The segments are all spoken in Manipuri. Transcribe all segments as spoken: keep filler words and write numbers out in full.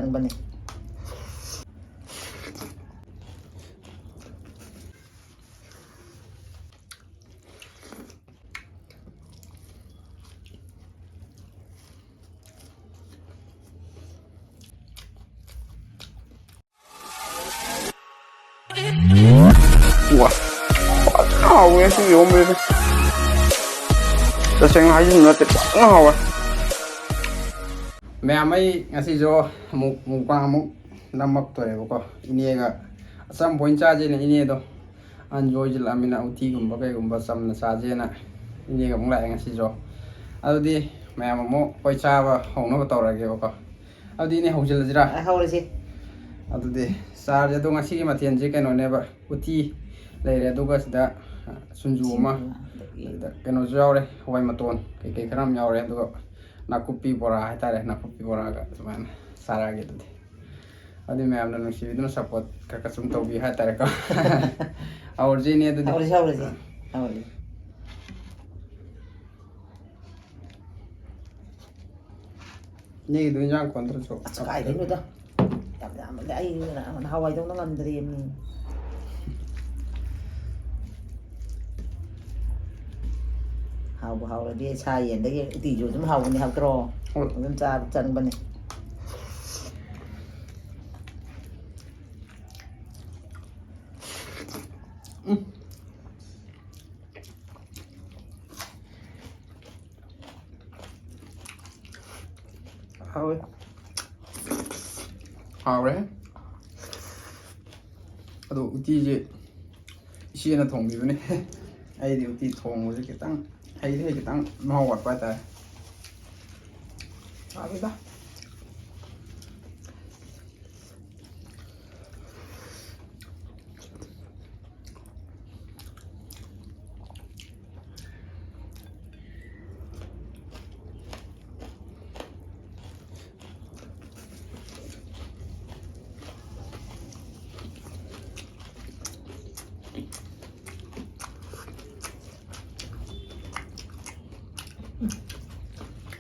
ꯆꯪꯕꯅꯤ꯫ ꯋꯥ, ꯐꯖꯅ ꯍꯥꯎꯋꯦ ꯉꯁꯤꯒꯤ ꯏꯔꯣꯝꯕꯁꯤꯗꯤ꯫ ꯇꯁꯦꯡꯅ ꯍꯥꯏꯖꯤꯟꯕ ꯅꯠꯇꯦ, ꯐꯖꯅ ꯍꯥꯎꯋꯦ꯫ ꯃꯌꯥꯝ, ꯑꯩ ꯉꯁꯤꯁꯨ ꯑꯃꯨꯛ mukbang ꯑꯃꯨꯛ ꯅꯝꯃꯛꯇꯣꯔꯦꯕꯀꯣ꯫ ꯏꯅꯦꯒ ꯑꯆꯝꯕ ꯑꯣꯏꯅ ꯆꯥꯁꯦꯅ ꯏꯅꯦꯗꯣ ꯑꯍꯟꯁꯨ ꯑꯣꯏꯁꯤꯜꯂꯛꯑꯃꯤꯅ ꯎꯇꯤꯒꯨꯝꯕ ꯀꯩꯒꯨꯝꯕ ꯆꯝꯅ ꯆꯥꯁꯦꯅ ꯏꯅꯦꯒ ꯑꯃꯨꯛ ꯂꯥꯛꯑꯦ ꯉꯁꯤꯁꯨ꯫ ꯑꯗꯨꯗꯤ ꯃꯌꯥꯝ ꯑꯃꯨꯛ ꯑꯩꯈꯣꯏ ꯆꯥꯕ ꯍꯧꯅꯕ ꯇꯧꯔꯒꯦꯕꯀꯣ꯫ ꯑꯗꯨꯗꯤ ꯏꯅꯦ ꯍꯧꯖꯤꯜꯂꯁꯤꯔꯥ? ꯑ, ꯍꯧꯔꯁꯤ꯫ ꯑꯗꯨꯗꯤ ꯆꯥꯔꯁꯦ꯫ ꯑꯗꯣ ꯉꯁꯤꯒꯤ ꯃꯊꯦꯜꯁꯦ ꯀꯩꯅꯣꯅꯦꯕ, ꯎꯇꯤ ꯂꯩꯔꯦ, ꯑꯗꯨꯒ ꯁꯤꯗ, ꯑ, ꯁꯤꯡꯖꯨ ꯑꯃ, ꯁꯤꯡꯖꯨ ꯑꯃ, ꯑꯗꯒꯤ ꯑꯗꯨꯗ ꯀꯩꯅꯣꯁꯨ ꯌꯥꯎꯔꯦ, ꯍꯋꯥꯏ ꯃꯇꯣꯟ ꯀꯩꯀꯩ ꯈꯔ ꯑꯃ ꯌꯥꯎꯔꯦ, ꯑꯗꯨꯒ ꯅꯥꯀꯨꯞꯄꯤ ꯕꯣꯔꯥ ꯍꯥꯏꯇꯥꯔꯦ, ꯅꯥꯀꯨꯞꯄꯤ ꯕꯣꯔꯥꯒ ꯑꯗꯨꯃꯥꯏꯅ ꯆꯥꯔꯛꯑꯒꯦ꯫ ꯑꯗꯨꯗꯤ ꯑꯗꯨꯗꯤ ꯃꯌꯥꯝꯅ ꯅꯨꯡꯁꯤꯕꯤꯗꯨꯅ support ꯈꯔ ꯈꯔ ꯁꯨꯝ ꯇꯧꯕꯤꯌꯨ ꯍꯥꯏꯇꯥꯔꯦꯀꯣ꯫ ꯍꯧꯔꯁꯤꯅꯦ ꯑꯗꯨꯗꯤ꯫ ꯍꯧꯔꯁꯤ, ꯍꯧꯔꯁꯤ, ꯍꯧꯔꯁꯤ꯫ ꯏꯅꯦꯒꯤꯗꯣ ꯏꯟꯖꯥꯡ ꯀꯣꯟꯗ꯭ꯔꯁꯨ꯫ ꯑꯁ, ꯀꯥꯏꯗꯩꯅꯣꯗ꯫ ꯌꯥꯝ ꯌꯥꯝꯃꯜꯂꯦ꯫ ꯑꯩ ꯅꯍꯥꯟꯋꯥꯏꯗꯧꯅ ꯉꯝꯗ꯭ꯔꯦꯃꯤ꯫ ꯍꯥꯎꯕꯨ ꯍꯥꯎꯔꯗꯤ ꯁꯥ ꯌꯦꯟꯗꯒꯤ ꯎꯇꯤꯁꯨ ꯑꯗꯨꯝ ꯍꯥꯎꯕꯅꯤ, ꯍꯥꯎꯇ꯭ꯔꯣ? ꯍꯣꯏ꯫ ꯑꯗꯨꯝ ꯆꯥꯕ ꯆꯪꯕꯅꯤ꯫ ꯎꯝ꯫ ꯍꯥꯎꯋꯦ꯫ ꯍꯥꯎꯔꯦ꯫ ꯑꯗꯣ ꯎꯇꯤꯁꯦ ꯏꯆꯦꯅ ꯊꯣꯡꯕꯤꯕꯅꯦ꯫ ꯑꯩꯗꯤ ꯎꯇꯤ ꯊꯣꯡꯕꯁꯦ ꯈꯤꯇꯪ ꯍꯩꯗꯤ ꯍꯩ, ꯈꯤꯇꯪ ꯃꯍꯥꯎ ꯋꯥꯠꯄ ꯍꯥꯏꯇꯥꯔꯦ꯫ ꯍꯥꯎꯋꯤꯗ꯫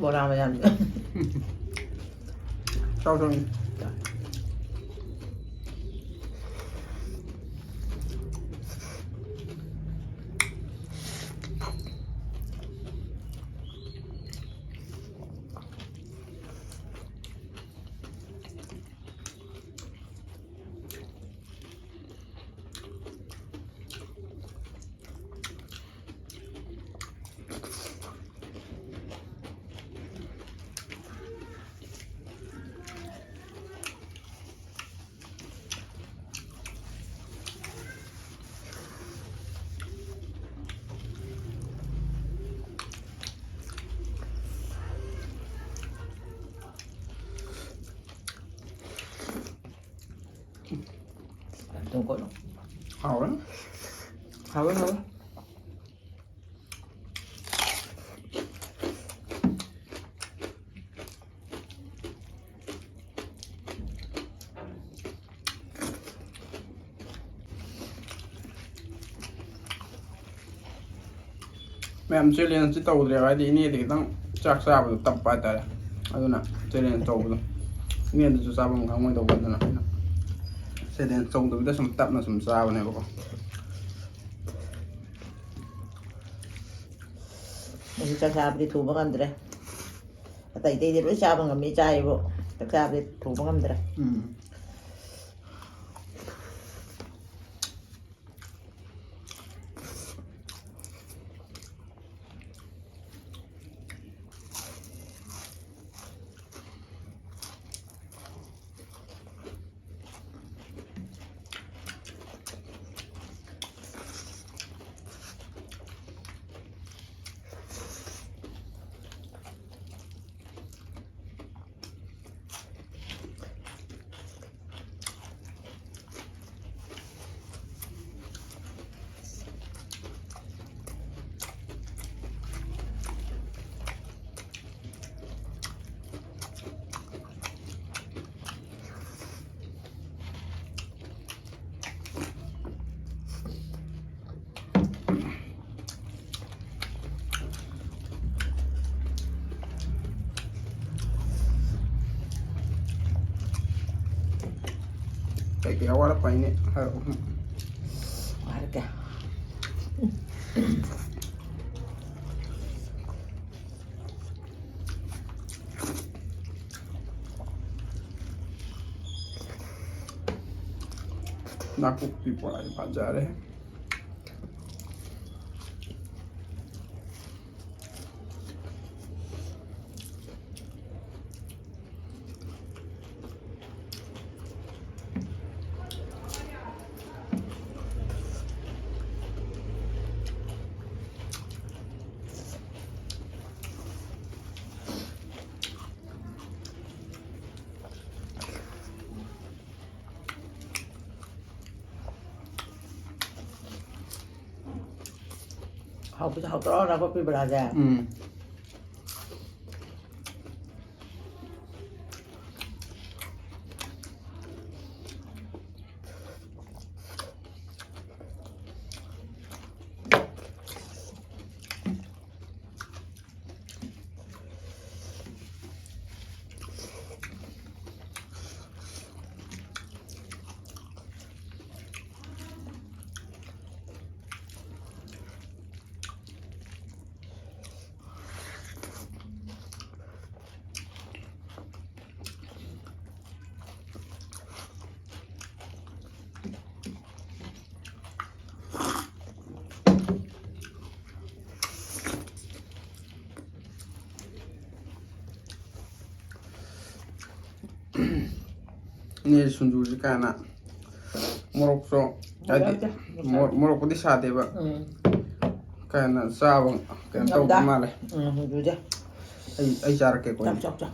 ꯕꯣꯔꯥ ꯃꯌꯥꯝꯁꯦ꯫ ꯆꯥꯎ, ꯆꯥꯎ꯫ ꯑꯗꯨꯝ ꯀꯣꯠꯂꯣ꯫ ꯍꯥꯎꯔꯦ꯫ ꯍꯥꯎꯔꯦ, ꯍꯥꯎꯔꯦ꯫ ꯃꯌꯥꯝ, ꯆꯦꯂꯦꯟꯖꯇꯤ ꯇꯧꯗ꯭ꯔꯦꯕ, ꯍꯥꯏꯗꯤ ꯏꯅꯦꯗꯤ ꯈꯤꯇꯪ ꯆꯥꯛ ꯆꯥꯕꯗꯣ ꯇꯞꯄ ꯍꯥꯏꯇꯥꯔꯦ꯫ ꯑꯗꯨꯅ ꯆꯦꯂꯦꯟꯖ ꯇꯧꯕꯗꯣ ꯏꯅꯦꯗꯨꯁꯨ ꯆꯥꯐꯝ ꯈꯪꯉꯣꯏꯗꯧꯕ, ꯑꯗꯨꯅ ꯑꯩꯅ ꯆꯦꯂꯦꯟꯖ ꯇꯧꯗꯕꯤꯗ ꯁꯨꯝ ꯇꯞꯅ ꯁꯨꯝ ꯆꯥꯕꯅꯦꯕꯀꯣ꯫ ꯑꯩꯁꯨ ꯆꯥꯛ ꯆꯥꯕꯗꯤ ꯊꯨꯕ ꯉꯝꯗ꯭ꯔꯦ꯫ ꯑꯇꯩ ꯑꯇꯩꯗꯤ ꯂꯣꯏ ꯆꯥꯕ ꯉꯝꯃꯤ, ꯆꯥꯏꯕꯨ ꯆꯥꯛ ꯆꯥꯕꯗꯤ ꯊꯨꯕ ꯉꯝꯗ꯭ꯔꯦ꯫ ꯎꯝ꯫ ꯀꯩꯀꯩ ꯑꯋꯥꯠ ꯑꯄꯥ ꯏꯅꯦ ꯍꯥꯏꯔꯛꯑꯣ꯫ ꯍꯥꯏꯔꯛꯀꯦ꯫ ꯅꯥꯀꯨꯞꯄꯤ ꯄꯨꯔꯥ ꯐꯖꯔꯦ꯫ ꯍꯥꯎꯕꯁꯦ ꯍꯥꯎꯇ꯭ꯔꯣ ꯅꯥꯀꯨꯞꯄꯤ ꯕꯣꯔꯥꯁꯦ? ꯎꯝ꯫ ꯏꯅꯦ ꯁꯤꯡꯖꯨꯁꯤ ꯀꯥꯏꯅ ꯃꯣꯔꯣꯛꯁꯨ ꯍꯥꯏꯗꯤ ꯌꯥꯎꯗꯦ꯫ ꯃꯣꯔꯣꯛ-, ꯃꯣꯔꯣꯛꯄꯨꯗꯤ ꯁꯥꯗꯦꯕ꯫ ꯎꯝ꯫ ꯀꯥꯏꯅ ꯆꯥꯕ ꯀꯩꯅꯣ ꯇꯧꯕ ꯉꯝꯗ꯫ ꯃꯥꯜꯂꯦ꯫ ꯎꯝ, ꯁꯤꯡꯖꯨꯁꯦ꯫ ꯑꯩ, ꯑꯩ ꯆꯥꯔꯛꯀꯦꯀꯣ꯫ ꯆꯥꯎ, ꯆꯥꯎ, ꯆꯥꯎ꯫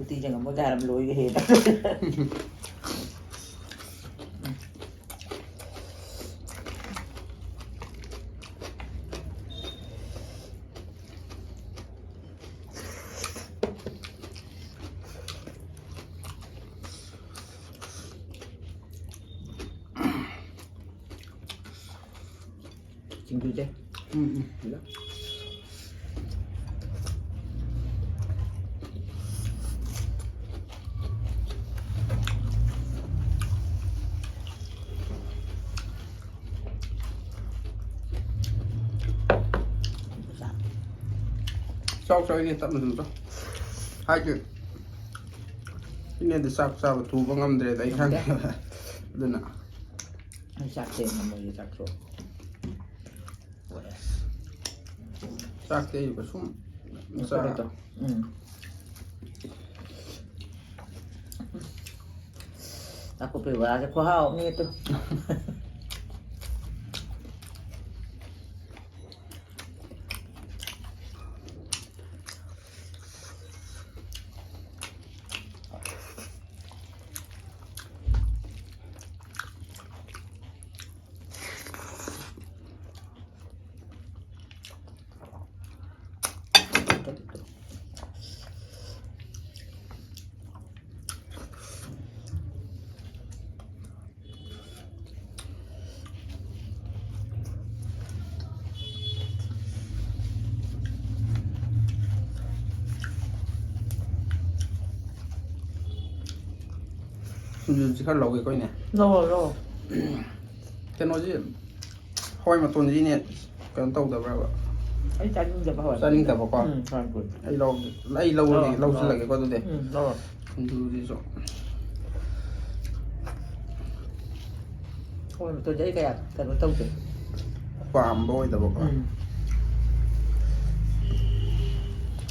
ꯎꯇꯤꯁꯦ ꯉꯝꯃꯣꯏꯗ ꯍꯥꯏꯔꯝ ꯂꯣꯏꯒ ꯍꯦꯟꯅ꯫ ꯁꯤꯡꯖꯨꯁꯦ꯫ ꯎꯝ, ꯎꯝ꯫ ꯁꯤꯗ꯫ ꯆꯥꯎ ꯆꯥꯎ, ꯏꯅꯦ, ꯇꯞꯅ ꯑꯗꯨꯝ ꯆꯥꯎ꯫ ꯍꯥꯏꯗꯤ ꯏꯅꯦꯗꯤ ꯆꯥꯛ ꯆꯥꯕ ꯊꯨꯕ ꯉꯝꯗ꯭ꯔꯦꯗ, ꯑꯩ ꯉꯝꯗꯦ꯫ ꯈꯪꯉꯦꯕ꯫ ꯑꯗꯨꯅ ꯑꯩ ꯆꯥꯛꯁꯦ ꯉꯝꯃꯣꯏꯌꯦ, ꯆꯥꯛꯁꯨ꯫ ꯆꯥꯛꯇꯤ ꯑꯩ ꯀꯩꯁꯨꯝ ꯆꯥ- ꯎꯝ꯫ ꯅꯥꯀꯨꯞꯄꯤ ꯕꯣꯔꯥꯁꯦ ꯈꯨꯍꯥꯎ ꯑꯃꯅꯤ ꯑꯗꯨ꯫ ꯁꯤꯡꯖꯨꯁꯤ ꯈꯔ ꯂꯧꯒꯦꯀꯣ, ꯏꯅꯦ꯫ ꯂꯧꯔꯣ, ꯂꯧꯔꯣ꯫ ꯀꯩꯅꯣꯁꯤ, ꯍꯋꯥꯏ ꯃꯇꯣꯟꯁꯤꯅꯦ ꯀꯩꯅꯣ ꯇꯧꯗꯕ꯭ꯔꯕ? ꯑꯩ ꯆꯥꯅꯤꯡꯗꯕ ꯍꯋꯥꯏ꯫ ꯆꯥꯅꯤꯡꯗꯕꯀꯣ? ꯎꯝ, ꯍꯋꯥꯏ ꯃꯇꯣꯟ꯫ ꯑꯩ ꯂꯧ-, ꯑꯩ ꯂꯧꯔꯒꯦ, ꯂꯧꯔꯣ, ꯂꯧꯁꯤꯜꯂꯒꯦꯀꯣ ꯑꯗꯨꯗꯤ꯫ ꯎꯝ, ꯂꯧꯔꯣ꯫ ꯁꯤꯡꯖꯨꯁꯤꯁꯨ꯫ ꯍꯋꯥꯏ ꯃꯇꯣꯟꯁꯦ ꯑꯩ ꯀꯌꯥ ꯀꯩꯅꯣ ꯇꯧꯗꯦ꯫ ꯄꯥꯝꯕ ꯑꯣꯏꯗꯕꯀꯣ꯫ ꯎꯝ꯫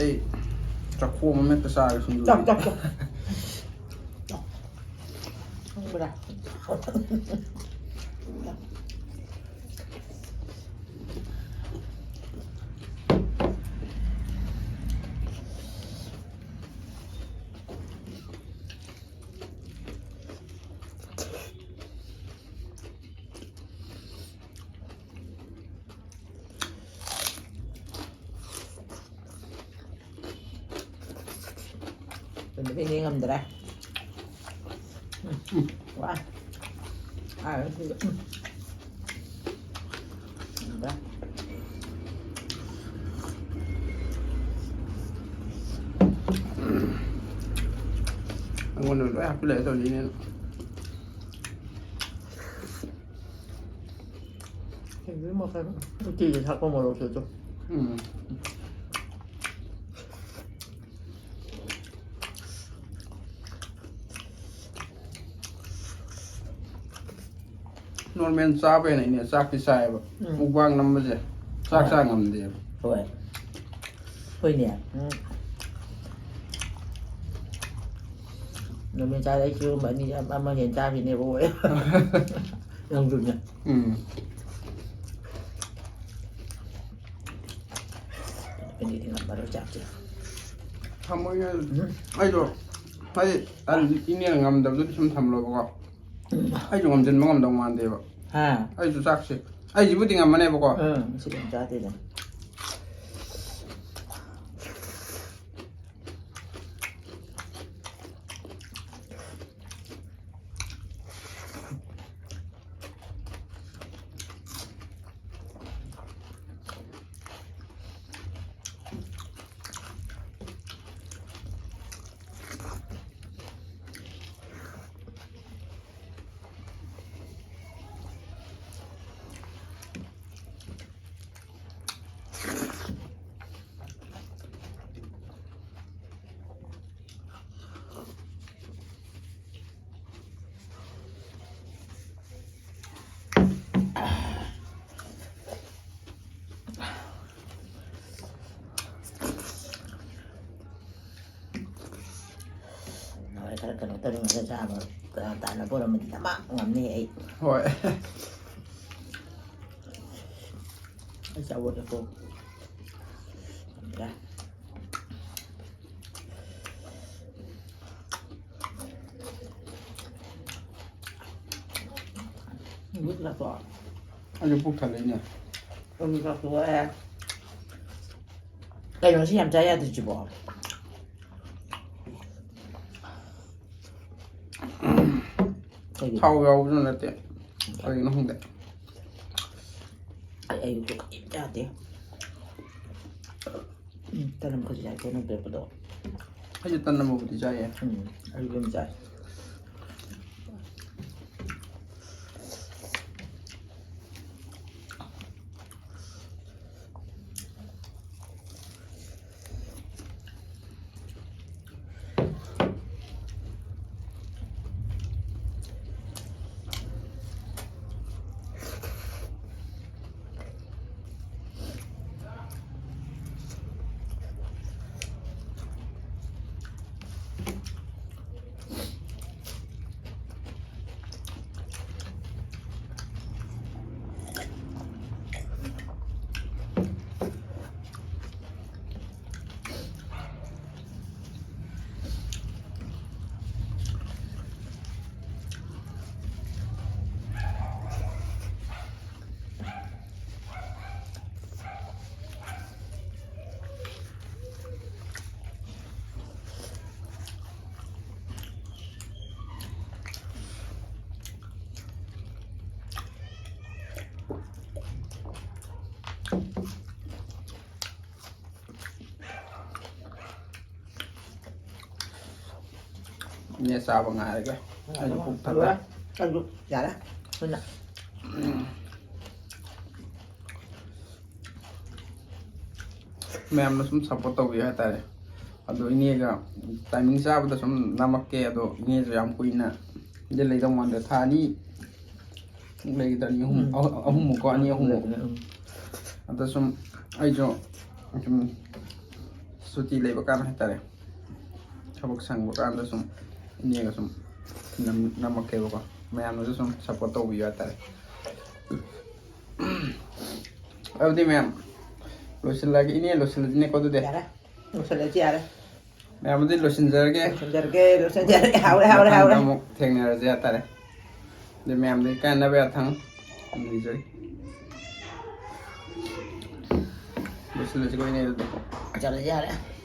ꯑꯩ ꯆꯥꯛꯈꯣꯝ ꯑꯃ ꯍꯦꯛꯇ ꯆꯥꯒꯦ ꯁꯤꯡꯖꯨꯁꯦ꯫ ꯆꯥꯎ, ꯆꯥꯎ, ꯆꯥꯎ꯫ ꯈꯪꯕ꯭ꯔꯥ? ꯅꯨꯃꯤꯠ ꯅꯤꯅꯤ ꯉꯝꯗ꯭ꯔꯦ꯫ ꯎꯝ, ꯎꯝ꯫ ꯋꯥ꯫ ꯑꯥ, ꯁꯤꯗ, ꯎꯝ꯫ ꯉꯝꯗ꯭ꯔꯦ꯫ ꯑꯩꯉꯣꯟꯗ ꯂꯣꯏ ꯍꯥꯞꯆꯤꯜꯂꯛꯑꯦ ꯇꯧꯔꯤꯅꯦ꯫ ꯁꯤꯡꯖꯨ ꯃꯈꯜ ꯎꯇꯤꯗ ꯊꯥꯛꯄ ꯃꯣꯔꯣꯛꯁꯨ ꯑꯗꯨꯝ꯫ ꯎꯝ꯫ ꯅꯣꯔꯃꯦꯜ ꯆꯥꯕ ꯍꯦꯟꯅ ꯑꯩꯅ ꯆꯥꯛꯇꯤ ꯆꯥꯏꯌꯦꯕ꯫ ꯎꯝ꯫ ꯃꯨꯛꯕꯥꯡ ꯅꯝꯕꯁꯦ ꯆꯥꯛ ꯍꯣꯏ꯫ ꯆꯥ ꯉꯝꯗꯦꯕ꯫ ꯍꯣꯏ꯫ ꯍꯣꯏꯅꯦ꯫ ꯎꯝ꯫ ꯅꯨꯃꯤꯠ ꯆꯥꯗ ꯑꯩꯁꯨ ꯑꯅꯤ, ꯑꯃ ꯍꯦꯟꯅ ꯆꯥꯈꯤꯅꯦꯕ ꯍꯣꯏ꯫ ꯅꯪꯁꯨꯅꯦ꯫ ꯎꯝ꯫ ꯑꯩꯗꯤ ꯉꯝꯃꯔꯣꯏ ꯆꯥꯛꯁꯦ꯫ ꯊꯝꯃꯣꯏꯅꯦ꯫ ꯎꯝ꯫ ꯑꯩꯗꯣ ꯍꯥꯏꯗꯤ ꯏꯅꯦꯅ ꯉꯝꯗꯕꯗꯨꯗꯤ ꯁꯨꯝ ꯊꯝꯂꯣꯕꯀꯣ꯫ ꯎꯝ꯫ ꯑꯩꯁꯨ ꯉꯝꯁꯤꯟꯕ ꯉꯝꯗꯧ ꯃꯥꯟꯗꯦꯕ꯫ ꯍꯥ? ꯑꯩꯁꯨ ꯆꯥꯛꯁꯦ ꯑꯩꯁꯤꯕꯨꯗꯤ ꯉꯝꯃꯅꯦꯕꯀꯣ꯫ ꯎꯝ, ꯁꯤ ꯌꯥꯝ ꯆꯥꯗꯦꯗ꯫ ꯅꯍꯥꯟꯋꯥꯏ ꯈꯔ ꯀꯩꯅꯣ ꯇꯧꯔꯤꯉꯩꯗ ꯆꯥꯕ, ꯀꯌꯥ ꯇꯥꯟꯅꯕ ꯑꯣꯏꯔꯝꯃꯗꯤ ꯗꯃꯥ ꯉꯝꯅꯤ ꯑꯩ꯫ ꯍꯣꯏ꯫ ꯑꯩ ꯆꯥꯎꯕꯗꯀꯣ꯫ ꯉꯝꯗ꯭ꯔꯦ꯫ ꯃꯤꯠ ꯂꯥꯛꯄ꯭ꯔꯣ? ꯑꯩꯁꯨ ꯄꯨꯛ ꯊꯜꯂꯦꯅꯦ꯫ ꯑꯗꯨꯝ ꯆꯥꯊꯣꯛꯑꯦ꯫ ꯀꯩꯅꯣ ꯁꯤ ꯌꯥꯝ ꯆꯥ ꯌꯥꯗ꯭ꯔꯤꯁꯤꯕꯣ? ꯀꯩꯒꯤꯅꯣ? ꯊꯥꯎ ꯌꯥꯎꯕꯁꯨ ꯅꯠꯇꯦ꯫ ꯀꯔꯤꯒꯤꯅꯣ ꯈꯪꯗꯦ꯫ ꯑꯩ ꯑꯌꯨꯛꯇ ꯀꯔꯤꯝ ꯆꯥꯗꯦ꯫ ꯎꯝ, ꯇꯟ ꯑꯃꯈꯛ ꯆꯥꯏꯀꯣ ꯅꯪ ꯄꯤꯔꯛꯄꯗꯣ꯫ ꯑꯩꯁꯨ ꯇꯟ ꯑꯃꯕꯨꯗꯤ ꯆꯥꯏꯌꯦ꯫ ꯎꯝ, ꯑꯩꯁꯨ ꯑꯗꯨꯝ ꯆꯥꯏ꯫ ꯏꯅꯦ ꯆꯥꯕ ꯉꯥꯏꯔꯒꯦ꯫ ꯑꯩꯁꯨ ꯄꯨꯛ ꯊꯜꯂꯦ꯫ ꯑꯩꯁꯨ ꯌꯥꯔꯦ꯫ ꯑꯗꯨꯅ ꯃꯌꯥꯝꯅ ꯁꯨꯝ ꯁꯞꯄꯣꯔꯠ ꯇꯧꯕꯤꯌꯨ ꯍꯥꯏꯇꯥꯔꯦ꯫ ꯑꯗꯣ ꯏꯅꯦꯒ ꯇꯥꯏꯃꯤꯡ ꯆꯥꯕꯗ ꯁꯨꯝ ꯅꯝꯃꯛꯀꯦ꯫ ꯑꯗꯣ ꯏꯅꯦꯁꯨ ꯌꯥꯝ ꯀꯨꯏꯅ ꯗꯤ ꯂꯩꯗꯧ ꯃꯥꯟꯗꯦ꯫ ꯊꯥ ꯑꯅꯤ ꯂꯩꯒꯗ꯭ꯔꯥ? ꯑꯅꯤ, ꯑꯍꯨꯝ, ꯎꯝ꯫ ꯑꯍꯨꯝꯃꯨꯛꯀꯣ, ꯑꯅꯤ, ꯑꯍꯨꯝꯃꯨꯛ꯫ ꯎꯝ꯫ ꯑꯗ ꯁꯨꯝ ꯑꯩꯁꯨ ꯁꯨꯝ ꯁꯨꯇꯤ ꯂꯩꯕ ꯀꯥꯟ ꯍꯥꯏꯇꯥꯔꯦ, ꯊꯕꯛ ꯁꯪꯕ ꯀꯥꯟꯗ ꯁꯨꯝ ꯏꯅꯦꯒ ꯁꯨꯝ ꯅꯝ-, ꯅꯝꯃꯛꯀꯦꯕꯀꯣ꯫ ꯃꯌꯥꯝꯅꯁꯨ ꯁꯨꯝ ꯁꯞꯄꯣꯔꯠ ꯇꯧꯕꯤꯌꯨ ꯍꯥꯏꯇꯥꯔꯦ꯫ ꯑꯗꯨꯗꯤ ꯃꯌꯥꯝ ꯂꯣꯏꯁꯤꯜꯂꯒꯦ꯫ ꯏꯅꯦ, ꯂꯣꯏꯁꯤꯜꯂꯁꯤꯅꯦꯀꯣ ꯑꯗꯨꯗꯤ꯫ ꯌꯥꯔꯦ꯫ ꯂꯣꯏꯁꯤꯜꯂꯁꯤ ꯌꯥꯔꯦ꯫ ꯃꯌꯥꯝ ꯑꯗꯨꯗꯤ ꯂꯣꯏꯁꯤꯟꯖꯔꯒꯦ꯫ ꯂꯣꯏꯁꯤꯟꯖꯔꯒꯦ, ꯂꯣꯏꯁꯤꯟꯖꯔꯒꯦ꯫ ꯍꯥꯎꯔꯦ, ꯍꯥꯎꯔꯦ, ꯃꯊꯪꯗ ꯍꯥꯎꯔꯦ꯫ ꯑꯃꯨꯛ ꯊꯦꯡꯅꯔꯁꯦ ꯍꯥꯏꯇꯥꯔꯦ꯫ ꯑꯗꯨ ꯃꯌꯥꯝꯗꯒꯤ ꯀꯥꯏꯅꯕ ꯌꯥꯊꯪ ꯅꯤꯖꯔꯤ꯫ ꯂꯣꯏꯁꯤꯜꯂꯁꯤꯀꯣ ꯏꯅꯦ ꯑꯗꯨꯗꯤ꯫ ꯂꯣꯏꯁꯤꯜꯂꯁꯤ ꯌꯥꯔꯦ꯫